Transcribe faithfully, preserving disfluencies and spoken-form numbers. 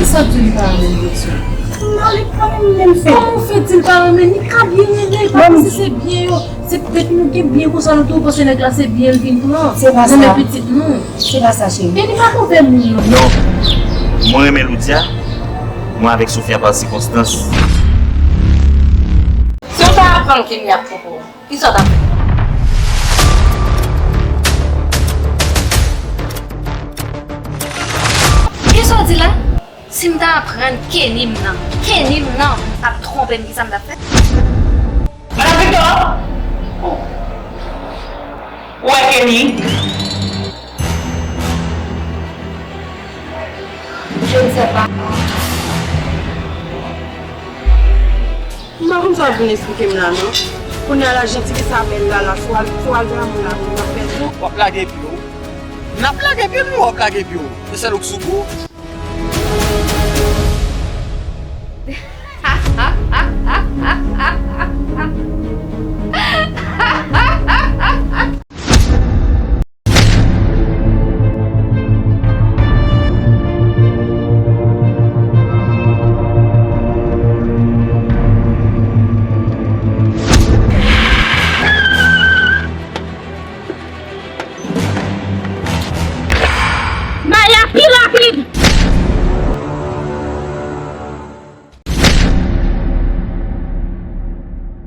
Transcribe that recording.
Sa di li pa renmen Gauthier? Non, li pa renmen l, fè. Kòman w fè di l pa renmen? Li ka byen renmen l, pa panse se byen yo. Se petèt nou gen byen konsa, nou tou panse nèg la se byen l vin pran. Se pa sa. Renmen pitit nou. Se pa sa, cheri. Men li pa move moun, non. Non. Mwen renmen Loudia. Mwen avèk Sofia pa sikonstans. Si w ta aprann Kenny ap twonpe w, kisa w t ap fè? Kisa w di la? Si m ta aprann Kenny m nan, Kenny m nan ap twonpe m, kisa m t ap fè? Madan Victor! Ou wè Kenny? Je ne sais pas. M pa konn sa w vin esplike m la, non. Kounye a la, jan ti fi sa bèl la, la, fò al, fò al granmoun la, pou l ap pèdi w. W ap lage pye w. N ap lage pye nou, w ap lage pye w. Se sèl ou k sou kou.